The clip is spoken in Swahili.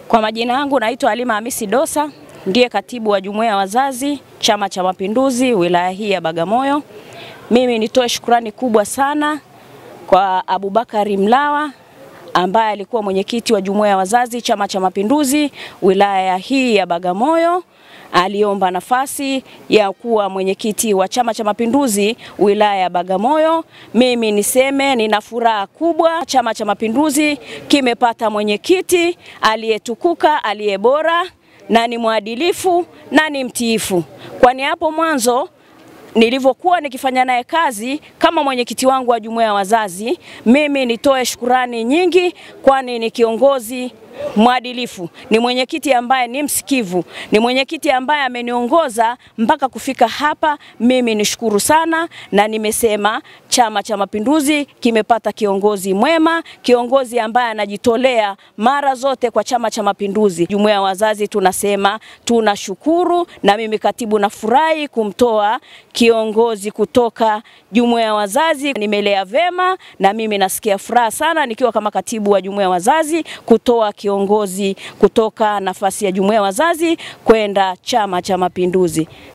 Kwa majina yangu naitwa Halima Hamisi Dosa, ndiye katibu wa Jumuiya ya Wazazi Chama cha Mapinduzi wilaya hii ya Bagamoyo. Mimi nitoe shukrani kubwa sana kwa Abubakari Mlawa ambaye alikuwa mwenyekiti wa Jumuiya ya Wazazi Chama cha Mapinduzi wilaya hii ya Bagamoyo. Aliomba nafasi ya kuwa mwenyekiti wa Chama cha Mapinduzi wilaya ya Bagamoyo. Mimi niseme nina furaha kubwa, Chama cha Mapinduzi kimepata mwenyekiti aliyetukuka, aliyebora na ni mwadilifu na ni mtiifu. Kwani hapo mwanzo nilivyokuwa nikifanya naye kazi kama mwenyekiti wangu wa Jumuiya ya Wazazi, mimi nitoe shukurani nyingi, kwani ni kiongozi mwadilifu, ni mwenyekiti ambaye ni msikivu, ni mwenyekiti ambaye ameniongoza mpaka kufika hapa. Mimi nishukuru sana, na nimesema Chama cha Mapinduzi kimepata kiongozi mwema, kiongozi ambaye anajitolea mara zote kwa Chama cha Mapinduzi. Jumuiya ya Wazazi tunasema tunashukuru, na mimi katibu nafurahi kumtoa kiongozi kutoka Jumuiya ya Wazazi. Nimelea vema na mimi nasikia furaha sana nikiwa kama katibu wa Jumuiya ya Wazazi kutoa kiongozi kutoka nafasi ya Jumuiya ya Wazazi kwenda Chama cha Mapinduzi.